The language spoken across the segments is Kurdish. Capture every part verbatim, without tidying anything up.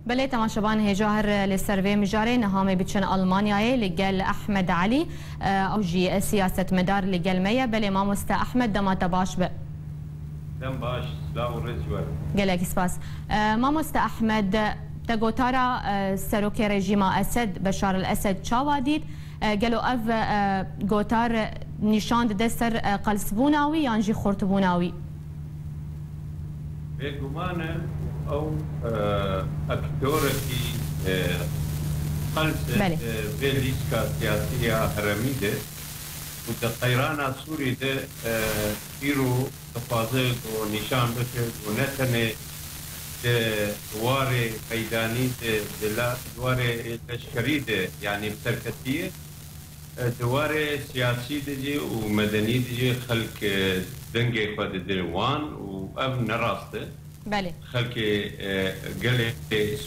Belê, temaşevan hêja her li ser vê mijarê niha me biçin Almanyayê li gel Ehmed Elî, e, ew jî siyasetmedar li gel me ye. Belê, mamoste Ehmed, dema te baş be. Dem baş, silav û rêz ji we re. Gelek spas. E, mamoste Ehmed, te gotara, e, serokê rejîma Esed, Beşar el Esed çawa dît? E, gelo ev, e, gotar nîşan dide ser, e, qelsbûna wî yan jî xurtbûna wî? Bêguman e, ew, e, aktorekî, e, qels e, Belê. e, vê lîska siyasî ya heremî de û di qeyrana Sûrî de, e, îro dixwaze ku nîşan bide ku ne tenê di warê meydanî de, di la-, di warê leşkerî de, yanî bi serketiyê, e, di warê siyasî de jî û medenî de jî xelk, e, dengê xwe dide wan û ev ne rast e. Belê. Xelkê, e, gelê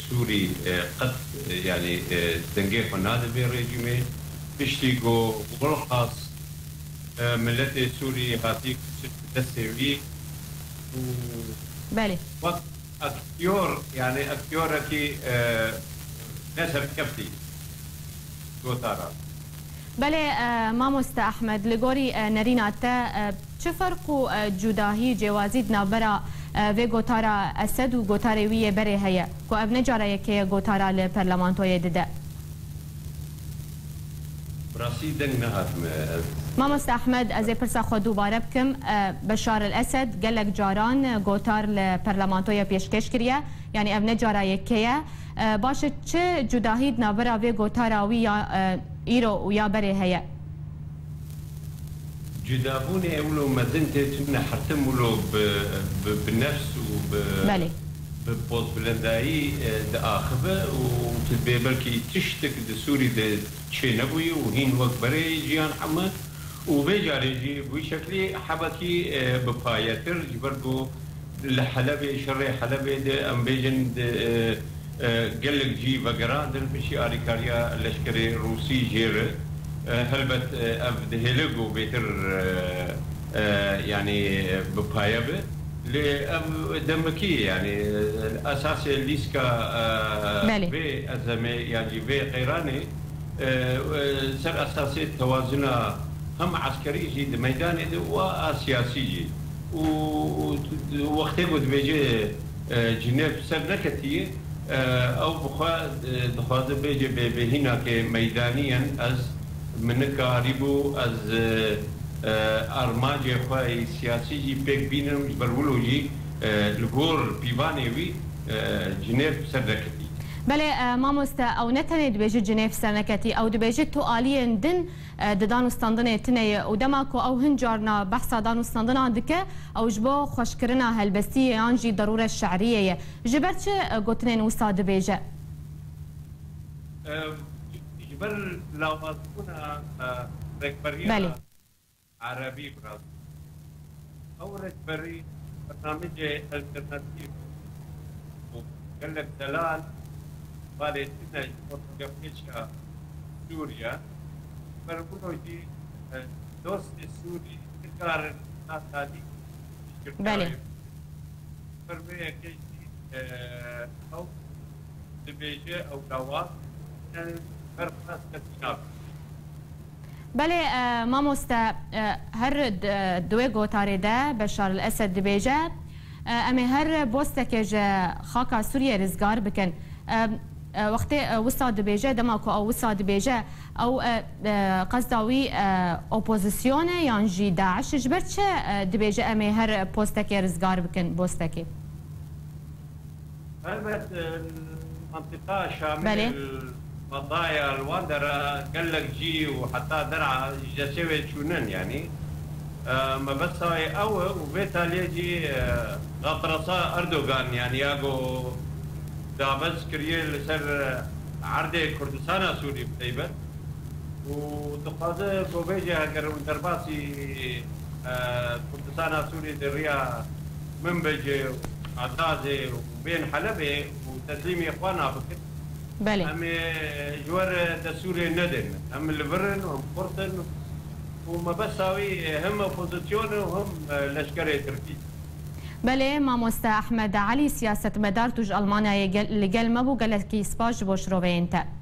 Sûrî, e, qet, e, yanî, e, dengê xwe nade vê rejîmê. Piştî ku Wilxas, e, miletê Sûrî hatî kuştin bi destê wî û Belê. wek aktyor, yanî aktyorekî, e, ne serkeftî gotara. Belê, e, mamoste Ehmed, li gorî, e, nerîna te, e, çi ferq û, e, cudahî, cêwazî di navbera, e, vê gotara Esed û gotarê wî yê berê heye, ku ev ne cara yekê ye gotara li parlamentoyê dide? Bi rastî deng nehatime ez. Mamoste Ehmed, ez ê pirsa xwe dubare bikim. E, Beşar el Esed gelek caran, e, gotar li parlamentoya pêşkêş kiriye. Yanî ev ne cara yekê ye. E, baş e, çi cudahî di navbera vê gotara wî ya, e, îro û ya berê heye? Cudabûnê wilo mezin tê tune hertim wilo bi, bi, bi nefs û bi, Belê. bi pozbilindayî, e, diaxive û tu dibê belkî tiştek di Sûrî de çênebûye û hîn wek berê jiyan heme û vê carê jî bi wî şeklî hebekî, e, bi payetir ji ber ku li Helebê, şerê Helebê de em bêjin di, e, e, gelek cî vegerandin piştî alîkariya leşkerê Rûsî jê re. E, helbet, e, ev dihêle ku bêtir, e, e, yanî, e, bi paye be. Lê ev demekî, yanî, e, esasê lîska, e, Belê. vê ezemê, yan jî vê qeyranê, e, e, ser esasê tewazuna hem eskerî jî di meydanê de û a siyasî jî. Û, û wextê ku dibêje, e, Cinêv ser neketiye, e, ew bi xwe, e, dixwaze bêje bê bêhînakê meydanî yen ez min nikarîbû ez, e, e, armancê xwe yê siyasî jî pêk bînim, ji ber wilo jî, e, li gor pîvanê wî, e, Cinêv ser neketî. Belê, e, mamoste, ew ne tenê dibêje Cinêv ser neketî, ew dibêje tu aliyên din, e, di danûstandinê tune ye û dema ku ew hin carna behsa danûstandinan dike, ew ji bo xweşkirina helbestiyê yan jî derûre şeriyê ye. Ji ber çi, e, gotinên wisa dibêje? E, ji ber lawazbûna, e, rêkberiya Belê. Erebî bi rastî. Ew rêkberî bernamecê alternatîf û gelek delal balê tune ji bo dengepêça Sûriye. Ber wilo jî, e, dostê Sûrî nikarin na talî piştgirtina Belê. wê bikin. Ber vê yekê jî, e, ew dibêje ew lawaz, e, ber xwe ez kesî nakim. Belê, e, mamoste, e, her di, di wê gotarê de Beşar el Esed dibêje, e, em ê her bostekê ji xaka Sûriyê rizgar bikin. E, e, wextê, e, wisa dibêje, dema ku ew wisa dibêje, ew, e, e, qesda wî, e, opozîsyon e yan jî DAIŞ e? Ji ber çi, e, dibêje em ê her postekê rizgar bikin, bostekê? Helbet, e, mentiqa Şamê Belê. li Medaya li wan dera gelek cî û heta dera ji destê wê çûnin, yanî. E, mebesta wê ew e û vê taliyê jî, e, qatrasa Erdogan, yanî ya ku dabez kiriye li ser, e, erdê Kurdistana Sûrî bi taybet. û dixwaze ku bêje, heger hûn derbasî, e, Kurdistana Sûrî di riya Minbicê û Ezazê û bên Helebê û teslîmê xwe nabikin, Belê. em ê ji we re destûrê nedin. Em li vir in, em xurt in û mebesta wî hem opozîsyon e û hem, e, leşkerê Tirkî. Belê, mamoste Ehmed Elî, siyasetmedar, tu ji Almanyayê gel, li gel me bû, gelekî spas ji bo şiroveyên te.